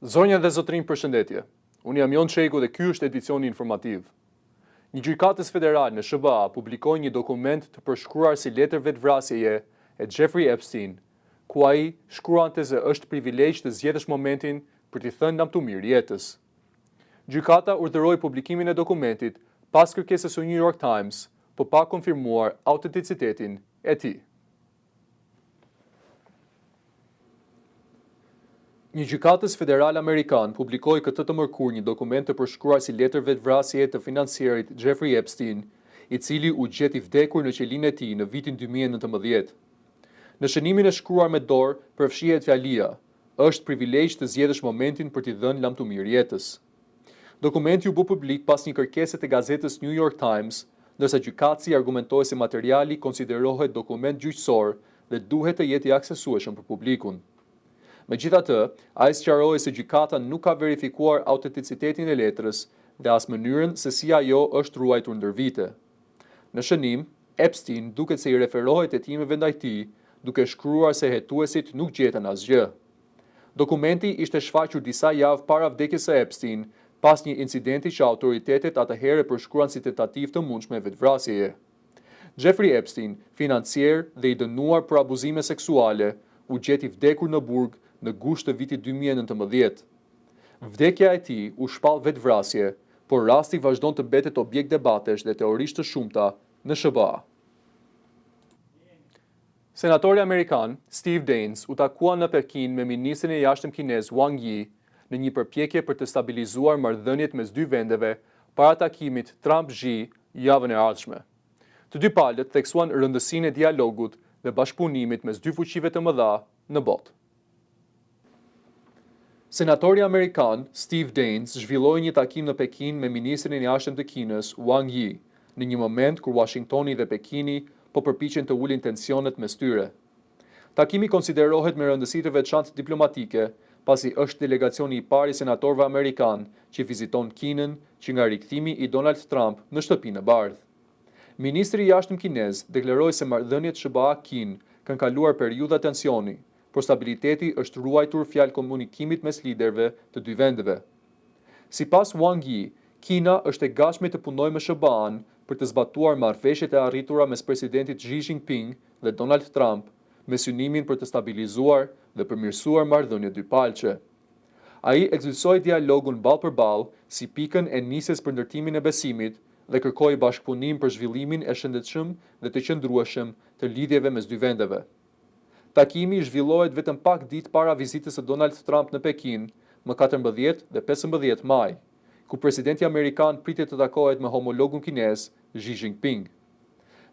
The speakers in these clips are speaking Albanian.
Zonja dhe zotërinj përshëndetje. Unë jam Jon Çeku dhe ky është edicioni informativ. Një gjykatës federal në SHBA publikoi një dokument të përshkruar si letër vetëvrasjeje e Jeffrey Epstein, ku ai shkruante se është privilegj të zgjedhësh momentin për t'i thënë lamtumirë jetës. Gjykata urdhëroi publikimin e dokumentit pas kërkesës së New York Times, po pa konfirmuar autenticitetin e tij. Një gjykatës federal amerikan publikoi këtë të mërkurë një dokument të përshkruar si letër vetëvrasjeje të financierit Jeffrey Epstein, i cili u gjet i vdekur në qelinë e tij në vitin 2019. Në shënimin e shkruar me dorë përfshihet fjalia, Është privilegj të zgjedhësh momentin për t'i dhënë lamtumirë jetës. Dokumenti u bë publik pas një kërkese të gazetës New York Times, ndërsa gjykatësi argumentoi se materiali konsiderohet dokument gjyqësor dhe duhet të jetë i aksesueshëm për publikun. Megjithatë, ai sqaroi se gjykata nuk ka verifikuar autenticitetin e letrës dhe as mënyrën se si ajo është ruajtur ndër vite. Në shënim, Epstein duket se i referohet hetimeve ndaj tij, duke shkruar se hetuesit nuk gjetën asgjë. Dokumenti ishte shfaqur disa javë para vdekjes së Epstein, pas një incidenti që autoritetet atëherë e përshkruan si tentativë të mundshme vetëvrasjeje. Jeffrey Epstein, financier dhe i dënuar për abuzime seksuale, u gjet i vdekur në burg në gusht të vitit 2019. Vdekja e tij u shpall vetëvrasje, por rasti vazhdon të mbetet objekt debatesh dhe teorish të shumta në SHBA. Senatori amerikan, Steve Daines u takua në Pekin me ministrin e jashtëm kinez Wang Yi në një përpjekje për të stabilizuar marrëdhëniet mes dy vendeve para takimit Trump-Xi javën e ardhshme. Të dy palët theksuan rëndësinë e dialogut dhe bashkëpunimit mes dy fuqive të mëdha në botë. Senatori amerikan, Steve Daines zhvilloi një takim në Pekin me ministrin e jashtëm të Kinës, Wang Yi, në një moment kur Uashingtoni dhe Pekini po përpiqen të ulin tensionet mes tyre. Takimi konsiderohet me rëndësi të veçantë diplomatike, pasi është delegacioni i parë i senatorëve amerikanë që viziton Kinën që nga rikthimi i Donald Trump në Shtëpinë e Bardhë. Ministri i Jashtëm kinez deklaroi se marrëdhëniet SHBA-Kinë kanë kaluar periudha tensioni, por stabiliteti është ruajtur falë komunikimit mes liderëve të dy vendeve. Sipas Wang Yi, Kina është e gatshme të punojë me SHBA-në për të zbatuar marrëveshjet e arritura mes presidentit Xi Jinping dhe Donald Trump, me synimin për të stabilizuar dhe përmirësuar marrëdhëniet dypalëshe. Ai e cilësoi dialogun ballë për ballë si pikën e nisjes për ndërtimin e besimit dhe kërkoi bashkëpunim për zhvillimin e shëndetshëm dhe të qëndrueshëm të lidhjeve mes dy vendeve. Takimi zhvillohet vetëm pak ditë para vizitës së Donald Trump në Pekin, më 14 dhe 15 maj, ku presidenti amerikan pritet të takohet me homologun kinez Xi Jinping.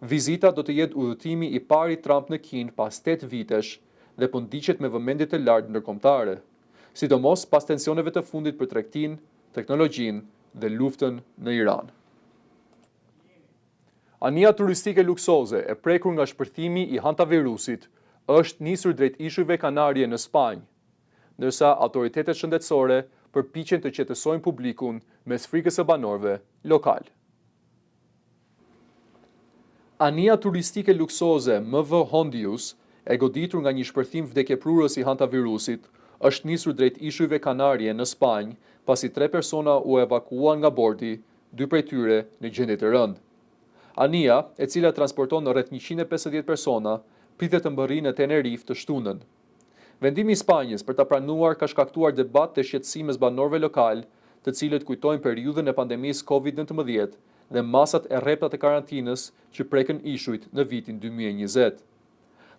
Vizita do të jetë udhëtimi i parë i Trump në Kinë pas 8 vitesh dhe po ndiqet me vëmendje të lartë ndërkombëtare, sidomos pas tensioneve të fundit për tregtinë, teknologjinë dhe luftën në Iran. Anija turistike luksoze e prekur nga shpërthimi i hantavirusit është nisur drejt ishujve Kanarie në Spanjë, ndërsa autoritetet shëndetësore përpiqen të qetësojnë publikun mes frikës së banorëve lokalë. Anija turistike luksoze MV Hondius, e goditur nga një shpërthim vdekjeprurës i hantavirusit, është nisur drejt ishujve Kanarie në Spanjë, pasi tre persona u evakuuan nga bordi, dy prej tyre në gjendje të rëndë. Anija, e cila transporton rreth 150 persona, pritet të mbërrijë në Tenerife të shtunën. Vendimi i Spanjës për ta pranuar ka shkaktuar debat dhe shqetësim mes banorëve lokalë, të cilët kujtojnë periudhën e pandemisë Covid-19 dhe masat e rrepta të karantinës që prekën ishujt në vitin 2020.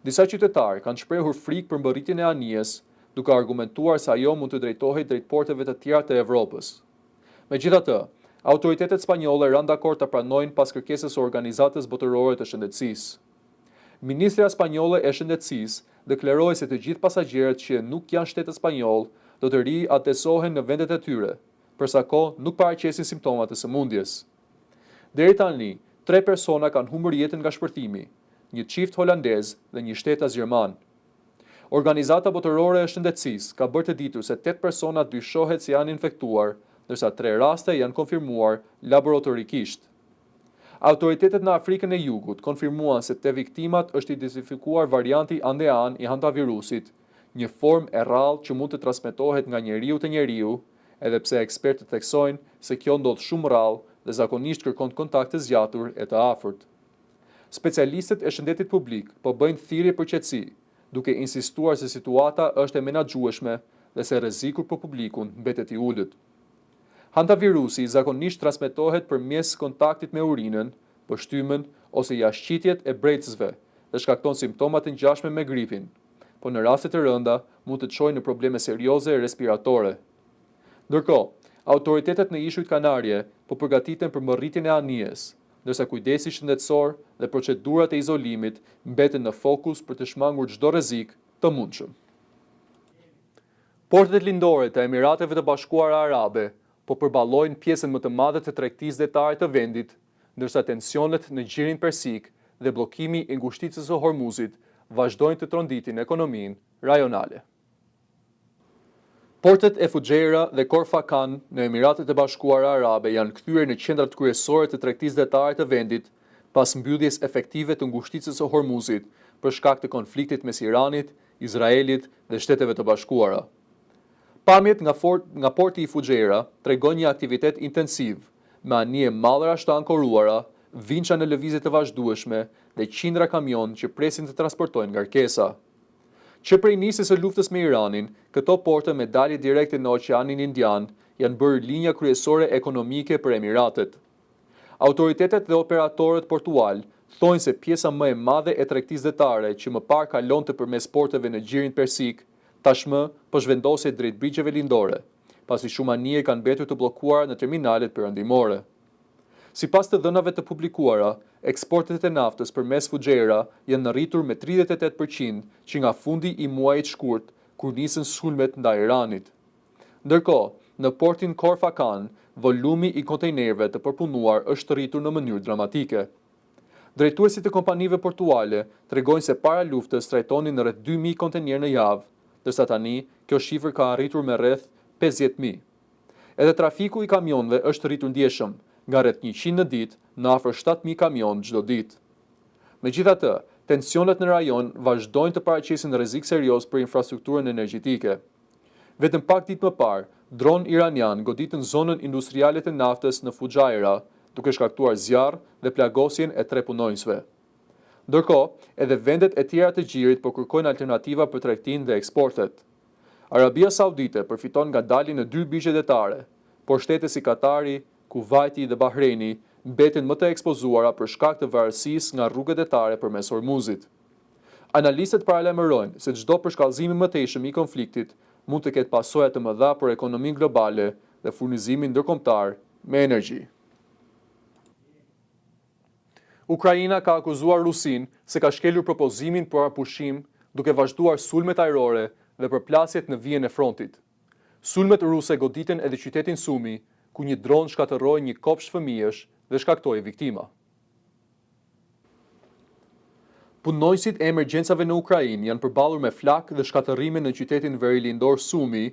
Disa qytetarë kanë shprehur frikë për mbërritjen e anijes, duke argumentuar se ajo mund të drejtohej drejt porteve të tjera të Evropës. Megjithatë, autoritetet spanjolle ranë dakord ta pranojnë pas kërkesës së Organizatës Botërore të Shëndetësisë. Ministrja spanjolle e Shëndetësisë deklaroi se të gjithë pasagjerët që nuk janë shtetas spanjoll do të riatdhesohen në vendet e tyre, për sa kohë nuk paraqesin simptoma të sëmundjes. Deri tani, tre persona kanë humbur jetën nga shpërthimi, një çift holandez dhe një shtetas gjerman. Organizata Botërore e Shëndetësisë ka bërë të ditur se 8 persona dyshohet se janë infektuar, ndërsa tre raste janë konfirmuar laboratorikisht. Autoritetet në Afrikën e Jugut konfirmuan se te viktimat është identifikuar varianti andean i hantavirusit, një formë e rrallë që mund të transmetohet nga njeriu te njeriu, edhe pse ekspertët theksojnë se kjo ndodh shumë rrallë dhe zakonisht kërkon kontakt të zgjatur e të afërt. Specialistët e shëndetit publik po bëjnë thirrje për qetësi, duke insistuar se situata është e menaxhueshme dhe se rreziku për publikun mbetet i ulët. Hantavirusi zakonisht transmetohet përmes kontaktit me urinën, pështymën ose jashtëqitjet e brejtësve dhe shkakton simptoma të ngjashme me gripin, por në raste të rënda mund të çojë në probleme serioze respiratore. Ndërkohë, autoritetet në Ishujt Kanarie po përgatiten për mbërritjen e anijes, ndërsa kujdesi shëndetësor dhe procedurat e izolimit mbeten në fokus për të shmangur çdo rrezik të mundshëm. Portet lindore të Emirateve të Bashkuara Arabe po përballojnë pjesën më të madhe të tregtisë detare të vendit, ndërsa tensionet në Gjirin Persik dhe bllokimi i Ngushticës së Hormuzit vazhdojnë të tronditin ekonominë rajonale. Portet e Fujairah dhe Khor Fakkan në Emiratet e Bashkuara Arabe janë kthyer në qendrat kryesore të tregtisë detare të vendit pas mbylljes efektive të Ngushticës së Hormuzit për shkak të konfliktit mes Iranit, Izraelit dhe Shteteve të Bashkuara. Pamjet nga nga porti i Fujairah tregojnë një aktivitet intensiv, me anije mallrash të ankoruara, vinça në lëvizje të vazhdueshme dhe qindra kamionë që presin të transportojnë ngarkesa. Që prej nisjes së luftës me Iranin, këto porte me dalje direkte në Oqeanin Indian janë bërë linja kryesore ekonomike për Emiratet. Autoritetet dhe operatorët portualë thonë se pjesa më e madhe e tregtisë detare që më parë kalonte përmes porteve në Gjirin Persik, tashmë po zhvendoset drejt brigjeve lindore, pasi shumë anije kanë mbetur të bllokuara në terminalet perëndimore. Sipas të dhënave të publikuara, eksportet e naftës përmes Fujairah janë rritur me 38 për qind që nga fundi i muajit shkurt, kur nisën sulmet ndaj Iranit. Ndërkohë, në portin Khor Fakkan, volumi i kontejnerëve të përpunuar është rritur në mënyrë dramatike. Drejtuesit e kompanive portuale tregojnë se para luftës trajtonin rreth 2000 kontejnerë në javë, ndërsa tani kjo shifër ka arritur me rreth 50.000. Edhe trafiku i kamionëve është rritur ndjeshëm, nga rreth 100 në ditë në afër 7000 kamionë çdo ditë. Megjithatë, tensionet në rajon vazhdojnë të paraqesin rrezik serioz për infrastrukturën energjetike. Vetëm pak ditë më parë, dronë iranian goditën zonën industriale të naftës në Fujairah, duke shkaktuar zjarr dhe plagosjen e tre punonjësve. Ndërkohë, edhe vendet e tjera të gjirit po kërkojnë alternativa për tregtinë dhe eksportet. Arabia Saudite përfiton nga dalja në dy brigje detare, por shtete si Katari, Kuvajti dhe Bahreini mbeten më të ekspozuara për shkak të varësisë nga rrugët detare përmes Hormuzit. Analistët paralajmërojnë se çdo përshkallëzim i mëtejshëm i konfliktit mund të ketë pasoja të mëdha për ekonominë globale dhe furnizimin ndërkombëtar me energji. Ukraina ka akuzuar Rusinë se ka shkelur propozimin për armëpushim duke vazhduar sulmet ajrore dhe përplasjet në vijën e frontit. Sulmet ruse goditën edhe qytetin Sumi, ku një dron shkatërroi një kopsht fëmijësh dhe shkaktoi viktima. Punonjësit e emergjencave në Ukrainë janë përballur me flakë dhe shkatërrime në qytetin verilindor Sumi,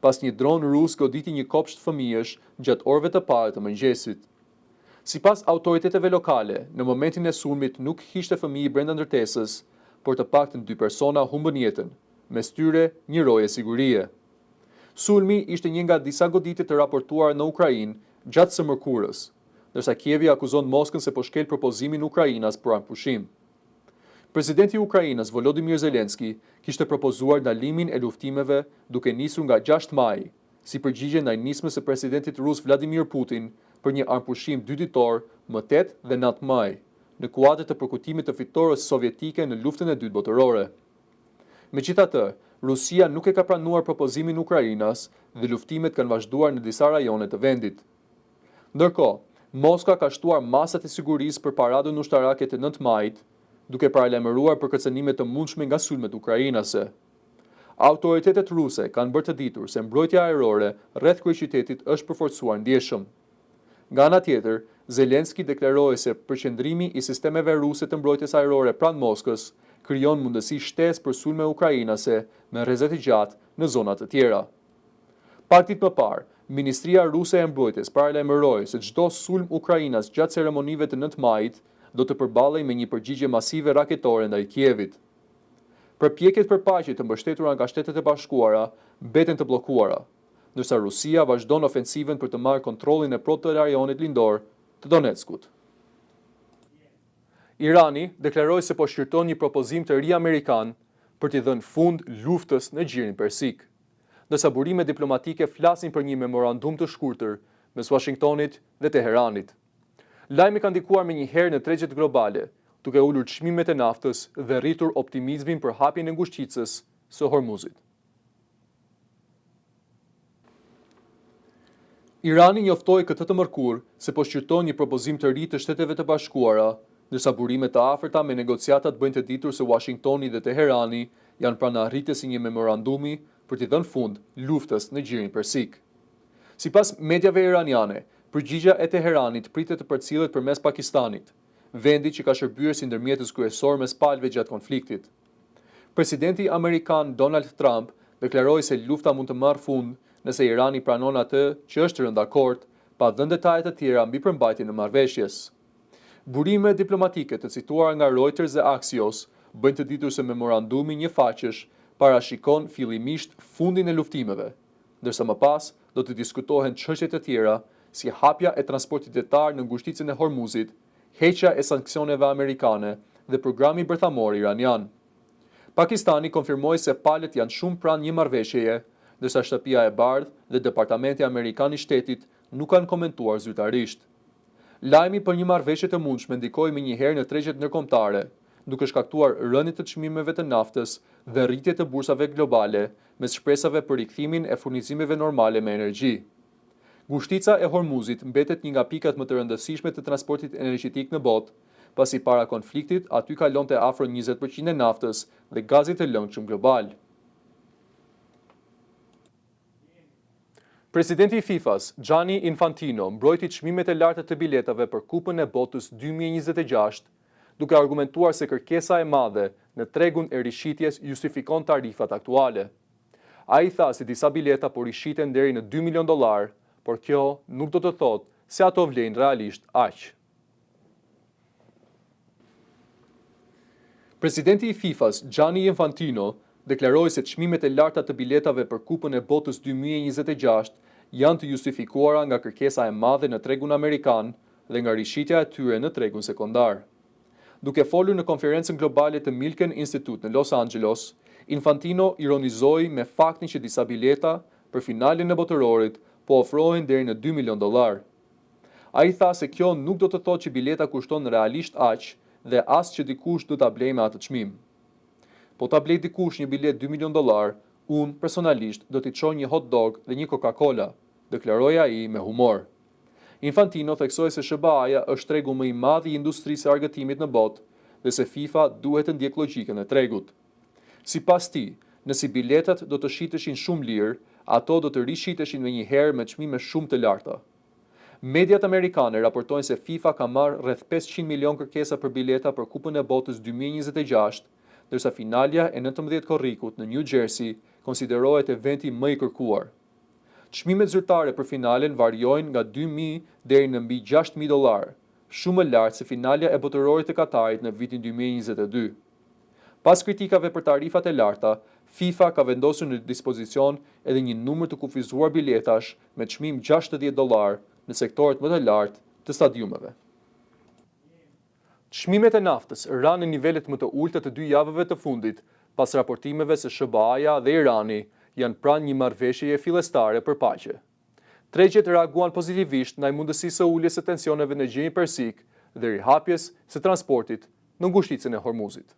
pas një dron rus goditi një kopsht fëmijësh gjatë orëve të para të mëngjesit. Sipas autoriteteve lokale, në momentin e sulmit nuk kishte fëmijë brenda ndërtesës, por të paktën dy persona humbën jetën, mes tyre një roje sigurie. Sulmi ishte një nga disa goditje të raportuara në Ukrainë gjatë së mërkurës, ndërsa Kievi akuzon Moskën se po shkel propozimin ukrainas për armëpushim. Presidenti i Ukrainës Volodymyr Zelensky kishte propozuar ndalimin e luftimeve duke nisur nga 6 maji, si përgjigje ndaj nismës së presidentit rus Vladimir Putin për një armëpushim dy-ditor më 8 dhe 9 maj, në kuadër të përkujtimit të fitores sovjetike në luftën e dytë botërore. Megjithatë, Rusia nuk e ka pranuar propozimin ukrainas dhe luftimet kanë vazhduar në disa rajone të vendit. Ndërkohë, Moska ka shtuar masat e sigurisë për paradën ushtarake të 9 majit, duke paralajmëruar për kërcënime të mundshme nga sulmet ukrainase. Autoritetet ruse kanë bërë të ditur se mbrojtja ajrore rreth kryeqytetit është përforcuar ndjeshëm. Nga ana tjetër, Zelenski deklaroi se përqendrimi i sistemeve ruse të mbrojtjes ajrore pranë Moskës krijon mundësi shtesë për sulme ukrainase me rreze të gjatë në zona të tjera. Pak ditë më parë, Ministria Ruse e Mbrojtjes paralajmëroi se çdo sulm ukrainas gjatë ceremonive të 9 majit do të përballej me një përgjigje masive raketore ndaj Kievit. Përpjekjet për paqe të mbështetura nga Shtetet e Bashkuara mbeten të bllokuara, ndërsa Rusia vazhdon ofensivën për të marrë kontrollin e plotë të rajonit lindor të Donetskut. Irani deklaroi se po shqyrton një propozim të ri amerikan për t'i dhënë fund luftës në Gjirin Persik, ndërsa burime diplomatike flasin për një memorandum të shkurtër mes Uashingtonit dhe Teheranit. Lajmi ka ndikuar menjëherë në tregjet globale, duke ulur çmimet e naftës dhe rritur optimizmin për hapjen e ngushticës së Hormuzit. Irani njoftoi këtë të mërkurë se po shqyrton një propozim të ri të Shteteve të Bashkuara, ndërsa burime të afërta me negociatat bëjnë të ditur se Uashingtoni dhe Teherani janë pranë arritjes së një memorandumi për t'i dhënë fund luftës në Gjirin Persik. Sipas mediave iraniane, përgjigja e Teheranit pritet të përcillet përmes Pakistanit, vendi që ka shërbyer si ndërmjetës kryesor mes palëve gjatë konfliktit. Presidenti amerikan Donald Trump deklaroi se lufta mund të marrë fund nëse Irani pranon atë që është rënë dakord, pa dhënë detaje të tjera mbi përmbajtjen e marrëveshjes. Burime diplomatike të cituara nga Reuters dhe Axios bëjnë të ditur se memorandumi njëfaqësh parashikon fillimisht fundin e luftimeve, ndërsa më pas do të diskutohen çështje të tjera si hapja e transportit detar në ngushticën e Hormuzit, heqja e sanksioneve amerikane dhe programi bërthamor iranian. Pakistani konfirmoi se palët janë shumë pranë një marrëveshjeje, ndërsa Shtëpia e Bardhë dhe Departamenti Amerikan i Shtetit nuk kanë komentuar zyrtarisht. Lajmi për një marrëveshje të mundshme ndikoi menjëherë në tregjet ndërkombëtare, duke shkaktuar rënie të çmimeve të naftës dhe rritje të bursave globale mes shpresave për rikthimin e furnizimeve normale me energji. Ngushtica e Hormuzit mbetet një nga pikat më të rëndësishme të transportit energjetik në botë, pasi para konfliktit aty kalonte afro 20 për qind e naftës dhe gazit të lëngshëm global. Presidenti i FIFA-s, Gianni Infantino, mbrojti çmimet e larta të biletave për Kupën e Botës 2026, duke argumentuar se kërkesa e madhe në tregun e rishitjes justifikon tarifat aktuale. Ai tha se disa bileta po rishiten deri në 2 milion dollarë, por kjo nuk do të thotë se ato vlejnë realisht aq. Presidenti i FIFA-s, Gianni Infantino, deklaroi se çmimet e larta të biletave për Kupën e Botës 2026 janë të justifikuara nga kërkesa e madhe në tregun amerikan dhe nga rishitja e tyre në tregun sekondar. Duke folur në konferencën globale të Milken Institute në Los Angeles, Infantino ironizoi me faktin që disa bileta për finalen e botërorit po ofrohen deri në 2 milion dollar. Ai tha se kjo nuk do të thotë që bileta kushton realisht aq dhe as që dikush do ta blejë me atë çmim. Po ta blejë dikush një biletë 2 milion dollar, unë personalisht do t'i çoj një hot dog dhe një Coca-Cola, deklaroi ai me humor. Infantino theksoi se SHBA-ja është tregu më i madh i industrisë së argëtimit në botë dhe se FIFA duhet të ndjekë logjikën e tregut. Sipas tij, nëse biletat do të shiteshin shumë lirë, ato do të rishiteshin menjëherë me çmime shumë të larta. Mediat amerikane raportojnë se FIFA ka marrë rreth 500 milion kërkesa për bileta për Kupën e Botës 2026, ndërsa finalja e 19 korrikut në New Jersey konsiderohet eventi më i kërkuar. Çmimet zyrtare për finalen variojnë nga 2000 deri në mbi 6000 dollar, shumë më lart se finalja e botërorit të Katarit në vitin 2022. Pas kritikave për tarifat e larta, FIFA ka vendosur në dispozicion edhe një numër të kufizuar biletash me çmim 60 dollar në sektorët më të lartë të stadiumeve. Çmimet e naftës ranë në nivelet më të ulëta të dy javëve të fundit, pas raportimeve se SHBA-ja dhe Irani janë pranë një marrëveshjeje fillestare për paqe. Tregjet reaguan pozitivisht ndaj mundësisë së uljes së tensioneve në Gjirin Persik dhe rihapjes së transportit në ngushticën e Hormuzit.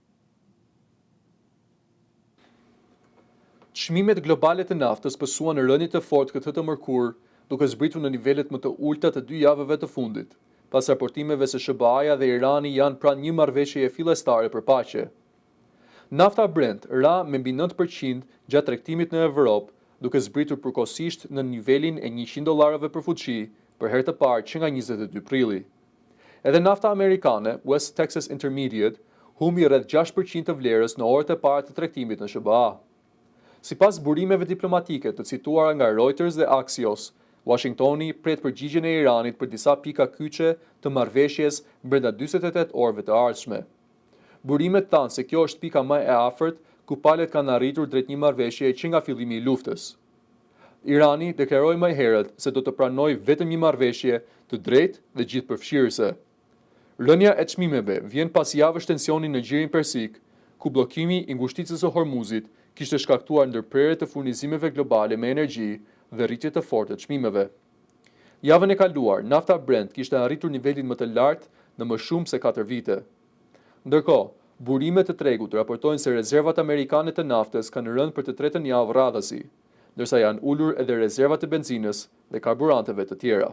Çmimet globale të naftës pësuan rënie të fortë këtë të mërkurë, duke zbritur në nivelet më të ulëta të dy javëve të fundit, pas raportimeve se SHBA-ja dhe Irani janë pranë një marrëveshjeje fillestare për paqe. Nafta Brent ra me mbi 9% gjatë tregtimit në Evropë, duke zbritur përkohësisht në nivelin e 100 dollarëve për fuçi për herë të parë që nga 22 prilli. Edhe nafta amerikane, West Texas Intermediate, humbi rreth 6% të vlerës në orët e para të tregtimit në SHBA. Sipas burimeve diplomatike të cituara nga Reuters dhe Axios, Washingtoni pret përgjigjen e Iranit për disa pika kyçe të marrëveshjes brenda 48 orëve të ardhshme. Burimet thanë se kjo është pika më e afërt ku palët kanë arritur drejt një marrëveshjeje që nga fillimi i luftës. Irani deklaroi më herët se do të pranojë vetëm një marrëveshje të drejtë dhe gjithëpërfshirëse. Rënia e çmimeve vjen pas javësh tensioni në Gjirin Persik, ku bllokimi i ngushticës së Hormuzit kishte shkaktuar ndërprerje të furnizimeve globale me energji dhe rritje të fortë të çmimeve. Javën e kaluar, nafta Brent kishte arritur nivelin më të lartë në më shumë se katër vite. Ndërkohë, burime të tregut raportojnë se rezervat amerikane të naftës kanë rënë për të tretën javë radhazi, ndërsa janë ulur edhe rezervat e benzinës dhe karburanteve të tjera.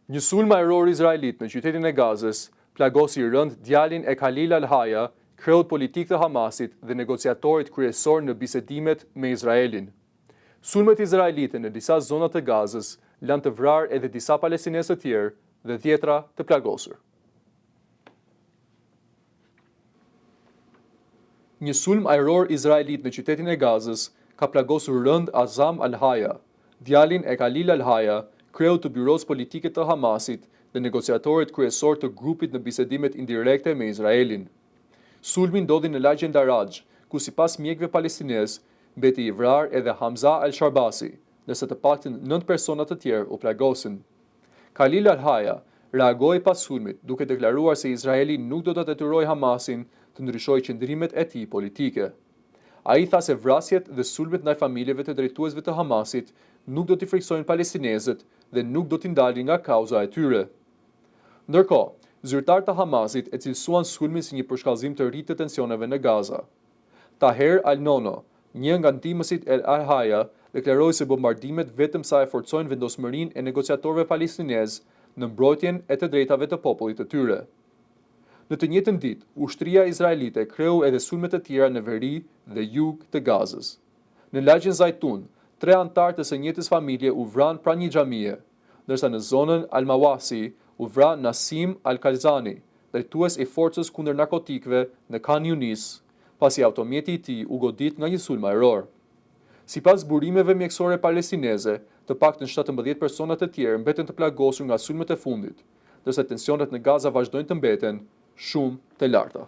Një sulm ajror izraelit në qytetin e Gazës plagosi rëndë djalin e Khalil al-Hayya, kreut politik të Hamasit dhe negociatorit kryesor në bisedimet me Izraelin. Sulmet izraelite në disa zona të Gazës lanë të vrarë edhe disa palestinezë të tjerë dhe dhjetra të plagosur. Një sulm ajror izraelit në qytetin e Gazës ka plagosur rëndë Azam al-Hayya, djalin e Khalil al-Hayya, kreut të byrosë politike të Hamasit dhe negociatorit kryesor të grupit në bisedimet indirekte me Izraelin. Sulmi ndodhi në lagjen Daraj, ku sipas mjekëve palestinezë, mbeti i vrarë edhe Hamza al-Sharbasi, ndërsa të paktën nëntë persona të tjerë u plagosën. Khalil al-Hayya reagoi pas sulmit, duke deklaruar se Izraeli nuk do ta detyrojë Hamasin të ndryshojë qëndrimet e tij politike. Ai tha se vrasjet dhe sulmet ndaj familjeve të drejtuesve të Hamasit nuk do t'i frikësojnë palestinezët dhe nuk do t'i ndalin nga kauza e tyre. Ndërkohë, zyrtarë të Hamasit e cilësuan sulmin si një përshkallëzim të ri të tensioneve në Gaza. Taher al-Nono, një nga ndihmësit e al-Hayya, deklaroi se bombardimet vetëm sa e forcojnë vendosmërinë e negociatorëve palestinezë në mbrojtjen e të drejtave të popullit të tyre. Në të njëjtën ditë, ushtria izraelite kreu edhe sulme të tjera në veri dhe jug të Gazës. Në lagjen Zaytun, tre anëtarë të së njëjtës familje u vranë pranë një xhamie, ndërsa në zonën Al-Mawasi u vra Nasim al-Kalzani, drejtues i forcës kundër narkotikëve në Khan Younis, pasi automjeti i tij u godit nga një sulm ajror. Sipas burimeve mjekësore palestineze, të paktën 17 persona të tjerë mbeten të plagosur nga sulmet e fundit, ndërsa tensionet në Gaza vazhdojnë të mbeten shumë të larta.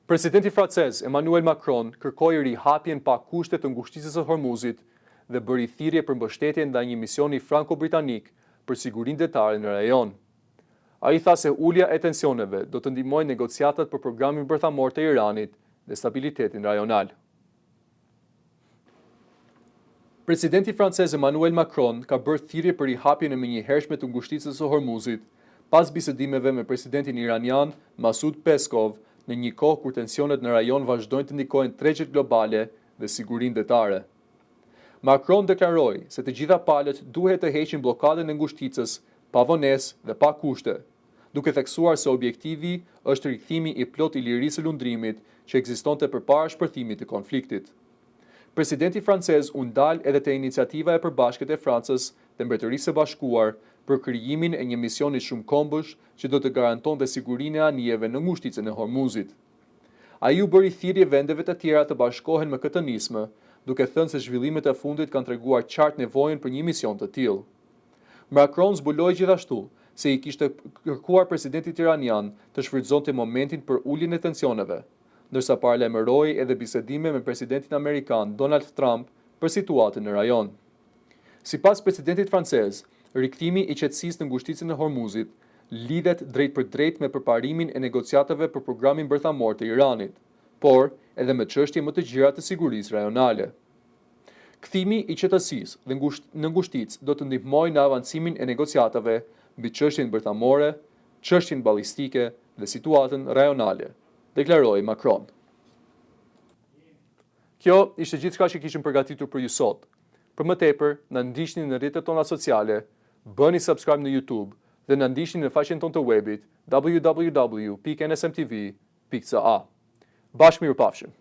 Presidenti francez Emmanuel Macron kërkoi rihapjen pa kushte të ngushticës së Hormuzit dhe bëri thirrje për mbështetje ndaj një misioni franko-britanik për sigurinë detare në rajon. Ai tha se ulja e tensioneve do të ndihmojë negociatat për programin bërthamor të Iranit dhe stabilitetin rajonal. Presidenti francez Emmanuel Macron ka bërë thirrje për rihapjen e menjëhershme të ngushticës së Hormuzit, pas bisedimeve me presidentin iranian Masoud Pezeshkian në një kohë kur tensionet në rajon vazhdojnë të ndikojnë tregjet globale dhe sigurinë detare. Macron deklaroi se të gjitha palët duhet të heqin bllokadën e ngushticës pa vonesë dhe pa kushte, duke theksuar se objektivi është rikthimi i plotë i lirisë së lundrimit që ekzistonte përpara shpërthimit të konfliktit. Presidenti francez u ndal edhe te iniciativa e përbashkët e Francës dhe Mbretërisë së Bashkuar për krijimin e një misioni shumëkombësh që do të garantonte sigurinë e anijeve në ngushticën e Hormuzit. Ai u bëri thirrje vendeve të tjera të bashkohen me këtë nismë, duke thënë se zhvillimet e fundit kanë treguar qartë nevojën për një mision të tillë. Macron zbuloi gjithashtu se i kishte kërkuar presidentit iranian të shfrytëzonte momentin për uljen e tensioneve, ndërsa paralajmëroi edhe bisedime me presidentin amerikan Donald Trump për situatën në rajon. Sipas presidentit francez, rikthimi i qetësisë në ngushticën e Hormuzit lidhet drejtpërdrejt me përparimin e negociatave për programin bërthamor të Iranit, por edhe me çështje më të gjera të sigurisë rajonale. Kthimi i qetësisë dhe në ngushticë do të ndihmojë në avancimin e negociatave mbi çështjen bërthamore, çështjen ballistike dhe situatën rajonale, deklaroi Macron. Kjo ishte gjithçka që kishim përgatitur për ju sot. Për më tepër, na ndiqni në rrjetet tona sociale, bëni subscribe në YouTube dhe na ndiqni në faqen tonë të webit www.nsmtv.ca. Bashkë mirupafshim!